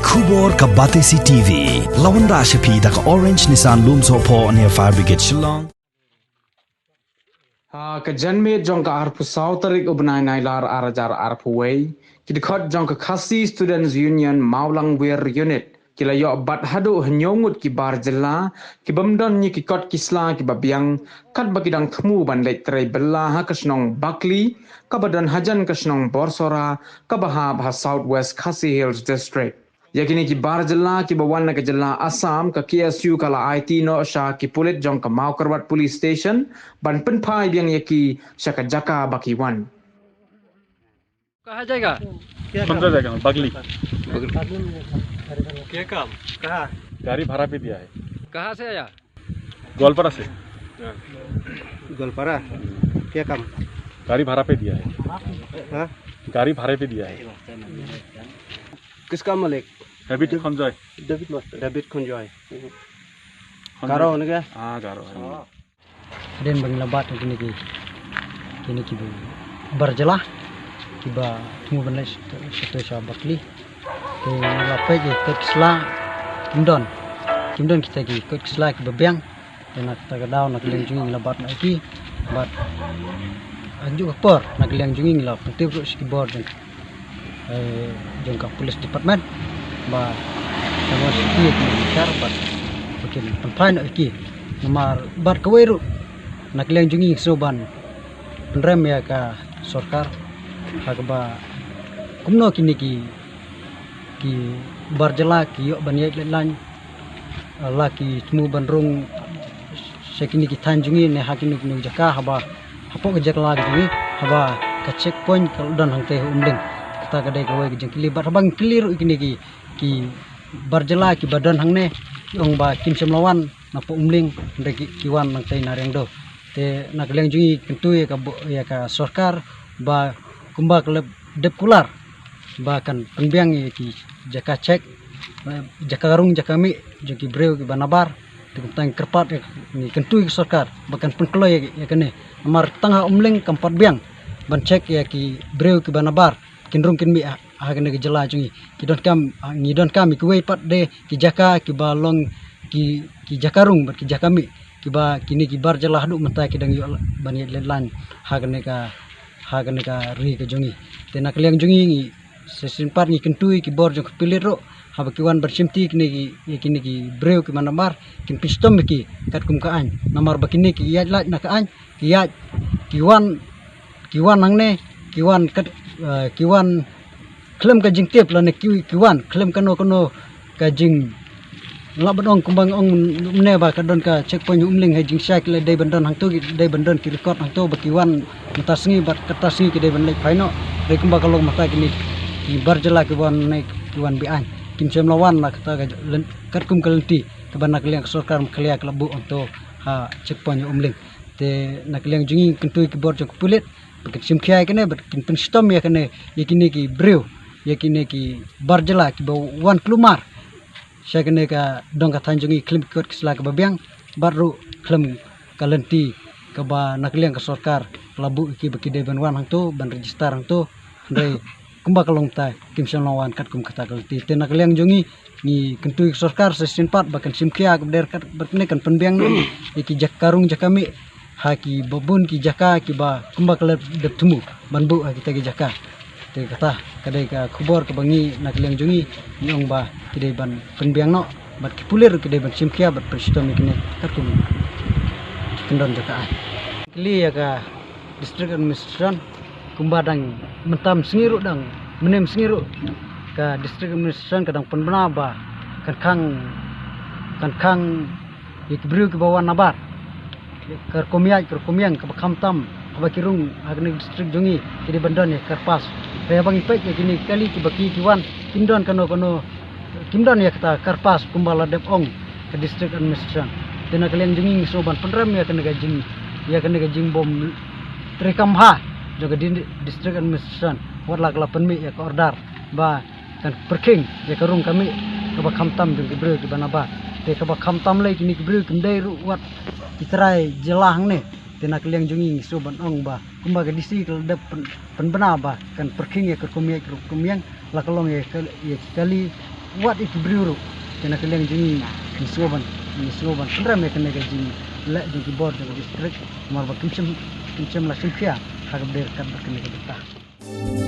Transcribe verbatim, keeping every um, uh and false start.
Khubor ka Batesi T V. La wanrah sha phi da ka Orange Nissan Lumsohphoh near Fire Brigade Shillong. Ha ka janmiet jong ka arphew saw tarik u bnai Nailar ar hajar arphew wei, ki dkhot jong ka Khasi Students Union Mawlangwir Unit ki la ïoh bat haduh hynñiew ngut ki bar jylla ki bym don ïa ki kot ki sla kiba biang, katba ki dang thmu ban leit trei bylla ha ka shnong Bakli kaba don hajan ka shnong Borsora kaba hap ha South West Khasi Hills District. Ïa kine ki bar jylla kiba wan na ka jylla Assam, ka K S U ka la aiti noh sha ki pulit jong ka Mawkyrwat Police Station ban pynphai biang ïa ki sha ka jaka ba ki wan. कहाँ जाएगा? कौन सा जगह में? बगली। क्या काम? कहाँ? गाड़ी भाड़ा पे दिया है। कहाँ से आया? गोलपारा से। गोलपारा? क्या काम? गाड़ी भाड़ा पे दिया है। हाँ? गाड़ी भाड़े पे दिया है। किसका मालिक? डेविड खंजय। डेविड मास्टर। डेविड खंजय। खंजय। गारो होने का? हाँ, गारो है। Hadien ba ngi la bat kine ki, kine ki bar jylla kiba thmu ban leit sha, sha, sha Bakli. Te ngi la peit ïa ki kot ki sla kim don. Kim don kita ki kot ki sla kiba biang. Te na kata ka daw na ka liang jong ngi ngi la bat noh ïa ki. Bad ha kajuh ka por na ka liang jong ngi ngi la pyntip ruh sha ki bor jong, eh, jong ka police department ba ka wan sha ki ïa ki nongshakri bad ba kin pynphai noh ïa ki. Namar bad kawei ruh na ka liang jong ngi ngi sngew ban pynrem ïa ka sorkar ha kaba kumno kine ki, ki bar jylla ki ïoh ban ïaid leit laiñ, la ki thmu ban rung sha kine ki thaiñ jong ngi ne ha kino kino ki jaka haba hapoh ka jaka la ka jong ngi haba ka checkpoint ka la don hangtei ha Umling. Kata ka dei kawei ka jingkylli bad haba ngi kylli ruh ïa kine ki, ki bar jylla kiba don hangne ki ong ba kim shym la wan napoh Umling, hynrei ki, ki wan nangtei na Riangdo. Te na ka liang jong ngi kyntu ïa ka bo-, ïa ka sorkar ba kumba ka la dep kular ba kan pynbiang ïa ki jaka check, eh, jaka rung jaka mih jong ki briew kiba nabar. Te kumta ngi kyrpad ïa, ngi kyntu ïa ka sorkar ba kan pynkloi ïa, ïa kane. Namar tang ha Umling kam pat biang ban check ïa ki briew kiba nabar kin rung kin mih ha, ha kane ka jylla jong ngi. Ki donkam, ah, ngi donkam ïa kiwei pat de ki jaka kiba long ki, ki jaka rung bad ki jaka mih kiba kine ki bar jylla haduh mynta ki dang ïoh ban ïaid leit laiñ ha kane ka, ha kane ka ri ka jong ngi. Te na ka liang jong ngi ngi sa shisien pat ngi kyntu ïa ki bor jong ka pulit ruh haba ki wan ban shimti kine ki, ïa kine ki briew kiba nabar kin pynshitom ïa ki katkum ka aiñ. Namar ba kine ki ïaid lait na ka aiñ, ki ïaid, ki wan, ki wan hangne, ki wan kat, eh, ki wan khlem ka jingtip lane ki, ki wan khlem kano kano ka jing, lah ban ong kumba nga ong mynne ba ka don ka checkpoint Umling, ha jingshai ki la dei ban don hangto, ki dei ban don ki record hangto ba ki wan mynta sngi bad kata sngi ki dei ban leit phai noh. Dei kumba ka long mynta kine ki bar jylla ki wan ne ki wan be-aiñ, kim shym la wan na kata ka lyn-, katkum ka lynti kaba na ka liang ka sorkar Meghalaya ka la buh hangto ha checkpoint Umling. Te na ka liang jong ngi kyntu ïa ki bor jong ka pulit ba kin shim khia ïa kane bad kin pynshitom ïa kane, ïa kine ki briew, ïa kine ki bar jylla kiba wan khlem mar sha kane ka dong ka thaiñ jong ngi khlem ki kot ki sla kiba biang bad ruh khlem ka lynti kaba na ka liang ka sorkar ka la buh ïa ki ba ki dei ban wan hangto ban register hangto. Hynrei kumba ka long mynta kim shym la wan katkum kata ka lynti. Te na ka liang jong ngi ngi kyntu ïa ka sorkar sa shisien pat ba kan shim khia kaba dei kat bad kane kan pynbiang noh ïa ki jaka rung jaka mih ha kiba bun ki jaka kiba kumba ka la dep thmu ban buh ha kita ki jaka. Te kata ka dei ka khubor kaba ngi na ka liang jong ngi ngi ong ba ki dei ban pynbiang noh bad ki pulit ruh ki dei ban shim khia bad pynshitom ïa kine katkum ki kyndon jaka aiñ. Kylli ïa ka District Administration kumba dang mynta mynsngi ruh, dang mynne mynsngi ruh ka District Administration ka dang pynbna ba kan khang, kan khang ïa ki briew kiba wan nabar. Ka rukom ïaid ka rukom ïeng kaba kham tam haba ki rung ha kane ka district jong ngi ki dei ban don ïa ka kyrpad. Hynrei haba ngi peit ïa kine ki kali kiba ki, ki wan kim don kano kano, kim don ïa kata ka kyrpad kumba la dep ong ka District Administration. Te na ka liang jong ngi ngi sngew ban pynrem ïa kane ka jing, ïa kane ka jingbym treikam bha jong ka di-, District Administration wat la ka la pynmih ïa ka order ba kan pyrkhing ïa ka rung ka mih kaba kham tam jong ki briew kiba nabar. Te kaba kham tam lei kine ki briew kim dei ruh wat ki trai jylla hangne. Te na ka liang jong ngi ngi sngew ban ong ba kumba ka D C ka la dep pyn-, pynbna ba kan pyrkhing ïa ka rukom ïaid ka rukom ïeng, la ka long ïa ka, ïa ki kali Wat ïa ki briew ruh, te na ka liang jong ngi, ngi sngewbha ban, ngi sngewbha ban kynrem ïa kane ka jingleh jong ki bor jong ka district, namar ba kim shym, kim shym la shim khia ha kaba dei ryngkat bad kane ka bynta.